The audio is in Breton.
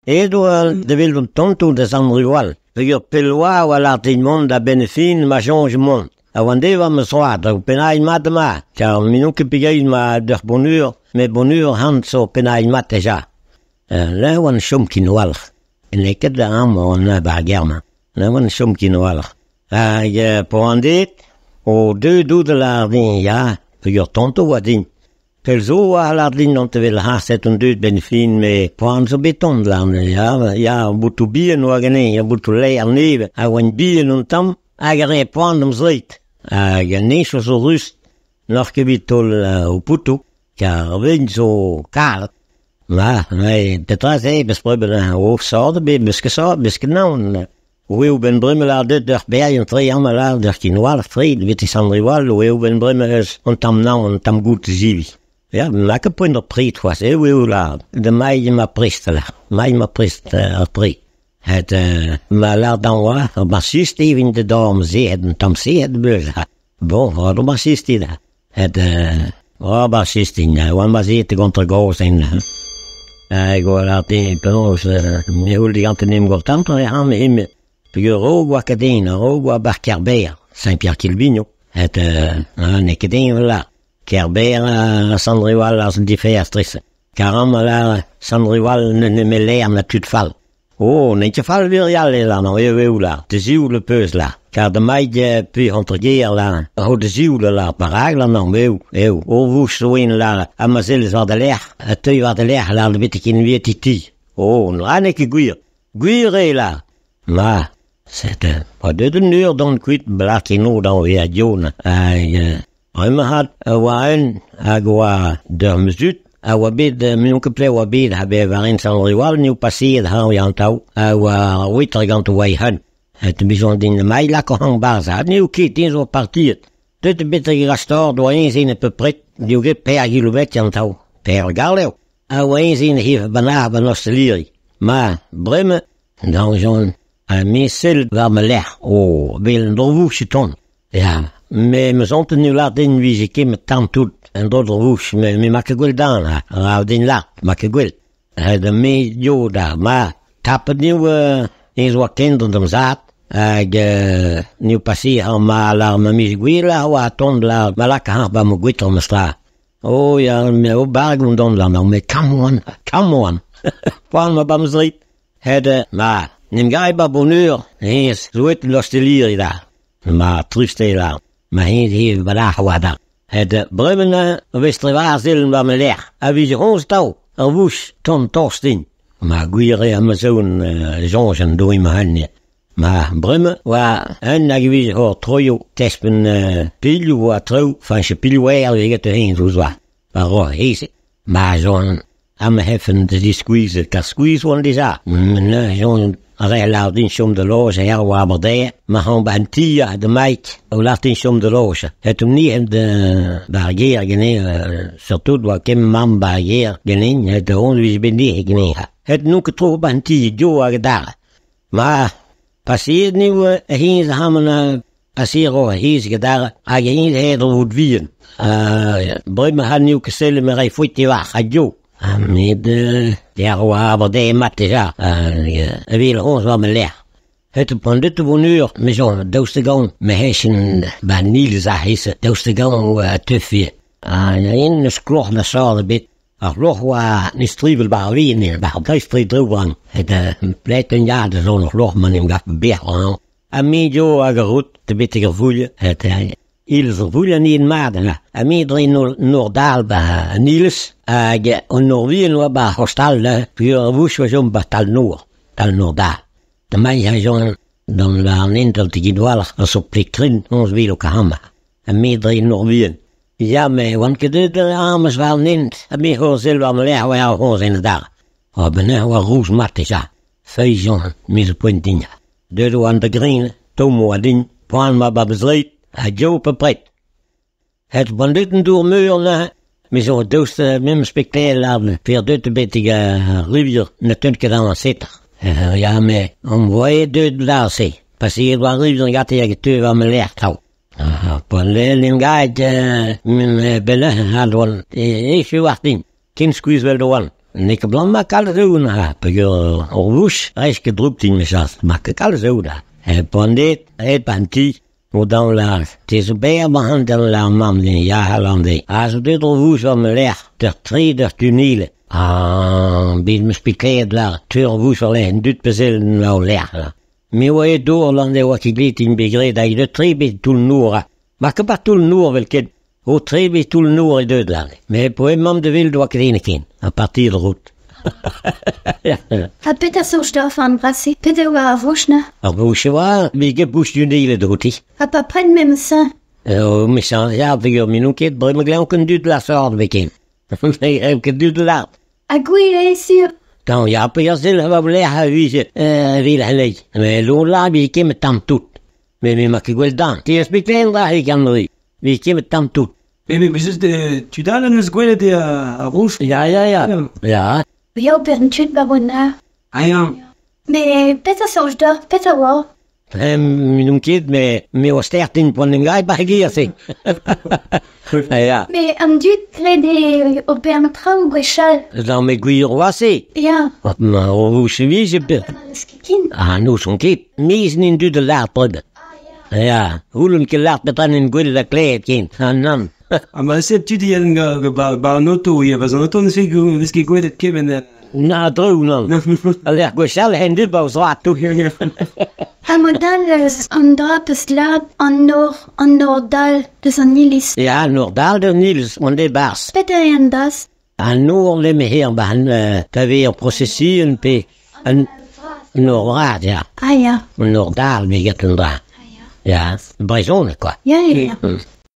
Aet oa da welet an tontoù da Sant-Rivoal peogwir pell oa e oa lâret din mont a-benn ar fin ma soñj mont. Ha oan dezhe war ma zroad ur pennadig mat ema kar me n'on ket pegeit ma d'ur boneur met boneur han zo pennadig mat dija. Neuze oan chom ken a-walc'h. N'eo ket amañ oan 'ba ar gêr-mañ. Neuze oan chom ken a-walc'h. Hag pa oan deuet, o deuet out da lâret din ya, peogwir tontoù oa din. Pell zo oa lâret din dont evel harzet on deuet 'benn fin met poan zo bet tont lâret ya, ya botoù bihan oa ganin, ya botoù lêr nevez ha oan bihan un tamm hag a rae poan d'am zreid. Hag an neñv zo ruz, n'oc'h ket evit taol ho potoù kar ar vein zo kalet. Ma, met petra se, 'peus prenet o sort ebet, 'meus ket sort, 'meus ket naon. Eo 'benn bremañ lâret deut d'ur berr tre amañ lâret d'ur skinwal tre betek Sant-Riwal eo 'benn bremañ eus an tamm naon an tamm goût zivi. Ya, n'a ket poent d'ar pred c'hoazh eo eo lâret. Da mailh emañ prest lâret, mailh emañ prest ar pred. Het ma lâret dañ oa ur barsist evit da dorn sec'hed un tamm sec'hed beuz ha. Bon, ur barsist eo da. Het ur barsist int, oan ma zet gant ar gaoz en. Hag oa lâret din penaos me c'houl digante 'n em gortantañ e ran eme. Peogwir a-raok oa ket den, a-raok oa 'ba Kerbêr, Saint-Pierre-Quilvigno. Het n'eo ket eñ lâret. Kerbêr ha Sant-Riwal a zo diferañs tre-se. Kar amañ lâret Sant-Riwal n'eus nemet lec'h na tud fall. Oh, n'eo ket fall gwirial eo lâr, eo eo lâr, da sioul ho peus lâr. Kar da maig pe hanter-gêr lâr, ho da sioul lâr, perak lâr nann, eo, eo, o vouch zo en lâr, ha ma sellez war da lerc'h, a teuy war da lerc'h lâr betek en ti ti. Oh, n'ra n'eo ket gwir. Gwir eo lâr. Ma, sete, pa deut un eur dont kuit blaz eno da vezañ dion, hag bremañ 'vat a oa un hag oa d'ur ma zud a oa bet me n'on ket pelec'h oa bet ha bet war hent Sant-Riwal n'eo paseet hañv an tav a oa ar witr ganto oa e-hun. Et bezañ din mailh lak oc'h barzh ha n'eo ket eñ zo partiet. Deut eo betek ar stor doa eñ sin a-peu-près n'eo ket per gilometr an tav. Per gall eo. A oa eñ sin hiziv banac'h ban ostaliri. Ma, bremañ, dañjon, ha me sell war ma lerc'h o wel an dro-vouch e tont. Ya, me 'meus aon n'eo lâret din 'vije ket ma tamm tout en dro d'ar vouch, me me 'ma ket gwell dan ha ra din lâret, 'ma ket gwell. Ret me yo da ma tapet eo ez oa kent d'am zad hag n'eo paseet ar ma lâr ma miz gwell a oa tont lâr ma laka ar ba ma gwetur mestra. Oh ya, me o barg on dont lâr met kamm oan, kamm oan. Poan ma ba ma zreid. Het ma, n'em gare ba boneur, hennezh zo aet l'osteliri da. Ma trist eo lâret. Ma hini eo balac'h oa da. Het bremañ e vez trevarzhel war ma lerc'h a vije roñs atav ur vouch tamm tost din. Ma gwir eo ma zon soñj an doue ma hini. Ma bremañ oa un hag e vije hor troioù tespenn pilhoù ha traoù, fañch pilhoù aer eget hini zo zoa. Pa ro aes ma soñj Ha ma c'hellfen da ziskuizhañ kar skuizh oan dija. Neuze soñj a rae lâret din chom da lojañ er war Aberdare. Ma c'hañv 'ba 'n ti ha da Mike o lâret din chom da lojañ. Setu ni da 'ba ar gêr ganin, surtout 'oa ket mamm 'ba ar gêr ganin, da hont 'vije bet nec'het ganin. Het n'on ket tro 'ba 'n ti dio hag adarre. Ma, paseet eo hennezh ac'hanon paseet eo hennezh adarre hag hennezh aet dro vout vihan. Bremañ ha n'eo ket sellet me 'ray foet diwar ha dio. Met dec'h oa Aberdare mat dija, evel c'hoazh war ma lerc'h. Setu pan deut o ur, me soñj daoust hag-eñ me c'hechin 'ba 'n iliz aze, daoust hag-eñ e teufe. Ha n'eus kloc'h na sort ebet. Ar c'hloc'h oa ne strivel 'ba ar win eo, 'ba ar dreist-tre drev-vran. Het pleit un yar da zont ar c'hloc'h ma 'n em gav bec'h warnañ. Ha me eo hag ar rout da betek ar voull, het iliz ar voull an hini mat Ha me dre nor dal 'ba an iliz, hag an nor vihan oa 'ba ar c'hostal neuze, peogwir ar vouch oa chom 'ba tal-nor, tal-nor dal. Damañ e chom gant an hent an tigidwalc'h a zo pleg-krenn noz vil o kahamañ. Ha me dre nor vihan. Ya, me oan ket deuet amez war an hent, ha me c'horzhell war ma lerc'h war ar c'hozh en adarre. Ha ben neuze oa rouz mat dija. Feiz on, me zo poent din. Deuet oan da grin, tomm oa din, poan ma ba zreid, ha div bepred. Het oan deut an dour meur neuze, me zo daoust memes spektakel per deuet betek ar rivier na teunt ket amañ setar. Ya, me on voe deuet lâr-se. Paseet war rivier gante hag e teu war ma lerc'h traoù. Pa en gaet min beleh ha doan echu war din. Ken skuizh 'vel doan. N'eo ket 'blam 'ma kalz aon ha peogwir ur vouch 'rez ket droug din mechañs, 'ma ket kalz aon ha. Pa on aet, aet 'ba an ti, o daon lâret, te zo berr 'ba an lâr mamm din, ya a lâran dezhi. Ha zo deuet ur vouch war ma lerc'h, d'ur tri, d'ur tunile. Ha bet 'meus bet klevet lâret, teu ur vouch war-lerc'h an dud pe sell war o lerc'h là. Me oa aet d'ober lâran dezhi 'oa ket graet din bet graet hag deut tre bet toull nor ha. Ma ket 'ba toull nor 'vel-ket. O tre bet toull nor eo deuet lâret. Met poent mamm da welet 'oa ket den ken, ha partiet ar rout. Ha petra soñj deoc'h an dra-se? Petra e oa ar vouch-na? Ar vouch e oa, met get bouch du outi. Ha pa pren memes se? Mechañs ya, peogwir me n'on ket, bremañ glev ket an dud lâr 'vez ken. Ne ket dud lâr. Ha gwir eo sur? Tamm ya, peogwir sell war lec'h a vije evit al Met lod lâr 'vije ket tamm tout. Met me 'ma ket gwell dan. Te eus bet klevet dra he gant 'Vije ket tamm tout. Mais mais just tud all en deus gwelet eo ar rouch. Ya, ya, ya. Ya. Ya, ober an tud ba bonheur. Ah ya. Mais petra soñj deoc'h, petra oa? N'on ket, met me oa stert din poan en gae ba se. Ya. Mais an dud grede ober an traoù gwechall. Non, met gwir oa se. Ya. Ma o vije bet. Ah, n'ouzon ket. Miz n'int dud da lâret bremañ. Ya, c'houlenn ket lâret petra n'int gwelet ha klevet ken. Ah nann. Ha ma se tud yen ba ba an oto, ya, ba an oto ne vez ket gwelet kement. Na dreù nann. Al lec'h gwechall hen dud ba o zroad tout. Ha mod all an dra peus lâret an nor, an nor dal deus an iliz. Ya, an nor dal deus an iliz, on bet 'barzh. Petra eo an das? An nor lemme her ba an pa vez ur prosesion pe an nor vras, ya. Ah ya. An nor dal, me get an dra. Ya, brezhoneg quoi. Ya, ya, ya.